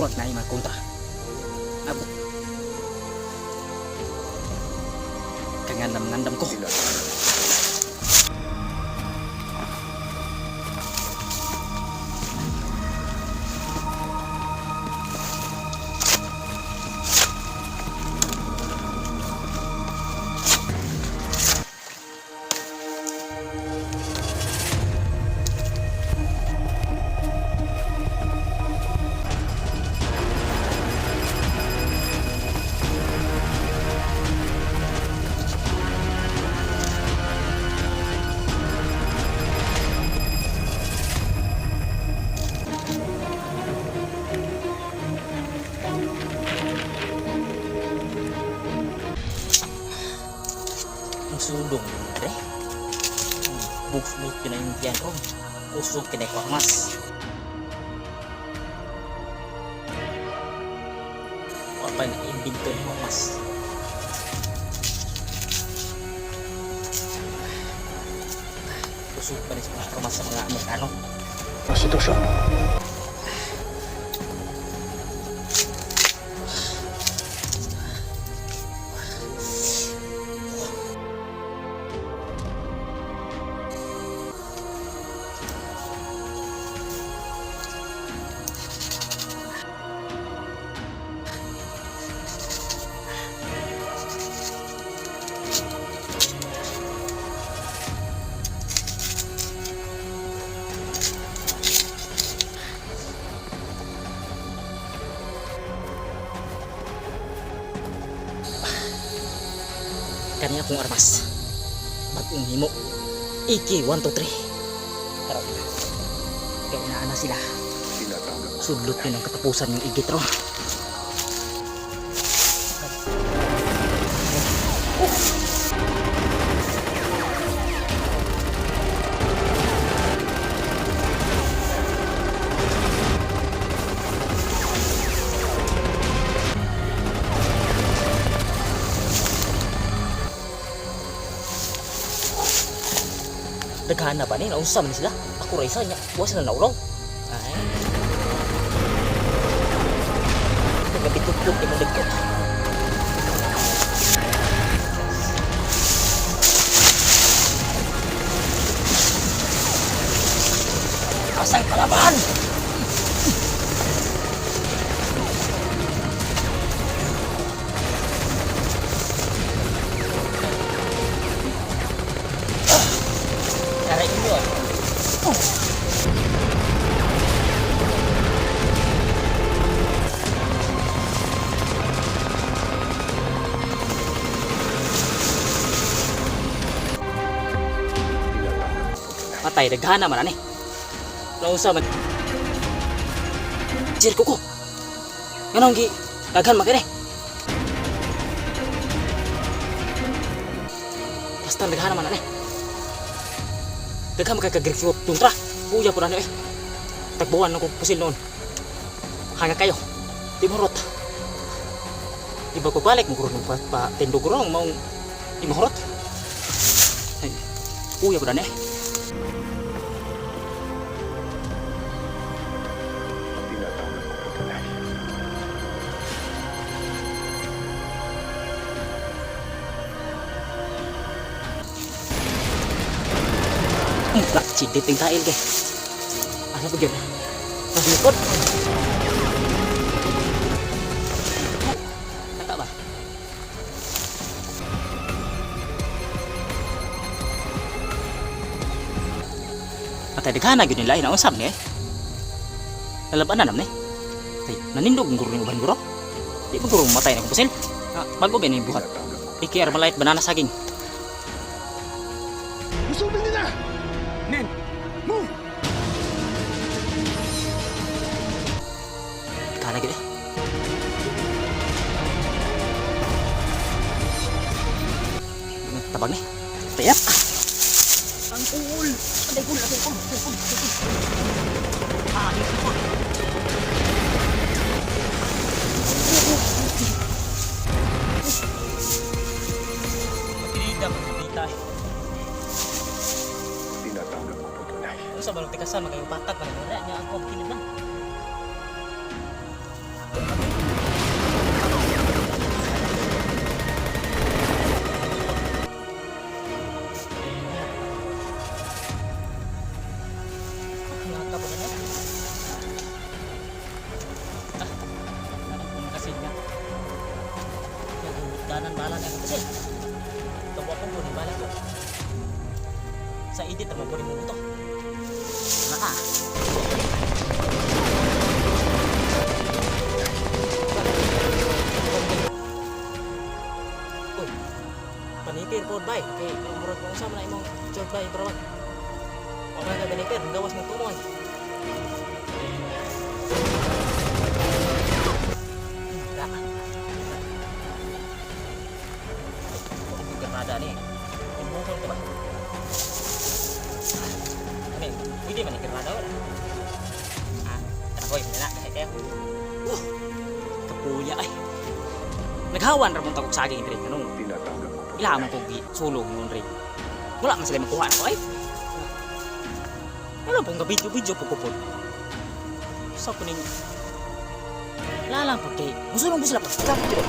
Murag na mga kontra. Abot. Kangandam-ngandam ko. Ang sulong pre. Bugsmit yun ang tiyan ron. Usog kinay ko mas. Wa pa na imbento ni mas. Usog pa ni sa mga armas sa mga Amerikano. Sitwasyon. Kani akong armas. Bagong himo. AK 1 2 3. Karon. Kaya naa na sila. Sudlot yun ang katapusan ng igit ron. Daghan na ba ni? Naunsa man sila? Ako ra isa niya. Wa sila naulaw. Ay. Nagabitugtog ni mong ligtot. Asang kalaban! Taray inyo ah. Patay, daghana man ani. Naunsa man. Jirko ko. Nganong gi daghan man kini. Basta daghana man ani. Daghan man kay ka-grapefruit tuntra. Puya po na eh. Tagbuwan ako pusil noon. Hanga kayo. Di mo rot. Iba ko balik mo kurong pa, pa tindog kurong maong di mo horot. Ay, puya po na eh. Lah, cidit ting tail ke. Asa pa gyud? Mas likod. Kata ba? Atay daghan gyud nila ina usab ni eh. Lalabanan nam ni. Tay, nanindog ang guro ni uban guro. Di ba guro matay na kong pusil? Ah, bago ba ni buhat? IKR Malait banana saging. Lusubin nila! Men, move! Kana gyud eh. Tabang ni. Tayap. Ang ul. Aday ul, aday ul, aday ul, aday ul. Ah, dito pa. Matinida, matinida. Tinatawag ko po tunay. Ano sa balong tikasan, magayong patag, magayong wala niya ako, kilid lang. Danan bala na kasi. Tuwa ko po ni bala ko. Sa edit naman po ni mo ito. Naka. Uy, panipir po bay. Kay murag mo usap na imong job bay bro. Wa man ka ganipir, gawas mo tumoy. Da. Ang granada ni. Ibuhol ka ba? Ano, pwede man ni granada wala. Ah, ako'y nila kahit kayo. Kapuya ay. Naghawan ra mong tagok saging diri kanong Tinatanggap ko po. ila man kog sulong nun rin. Wala man sila makuha nako ay. Wala pong ka-video-video po ko po. Sa ko ning wala lang po kay musulong po sila po. Kapit ko.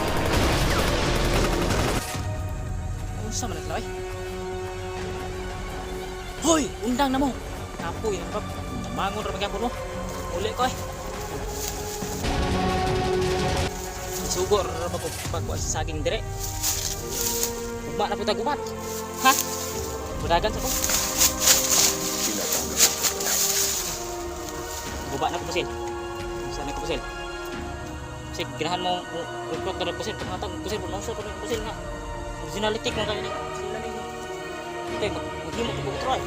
Unsa man na ay? Hoy, undang na mo. Kapoy na pa. Mangon ra magyapon mo. Uli ko ay. Sugor ra ba ko pagkuha sa saging dire. Ugma na po tayo gubat. Ha? Budagan sa ko. Tinatanggap ko po. Guba na ko pusil. Saan na ko pusil? Kasi ganahan mo uplot na pusil. Pagmatag pusil. Pag ko pusil nga. Originality ko kayo. Sila na yun. Ito, maghimo ko po try.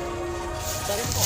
Dari ko.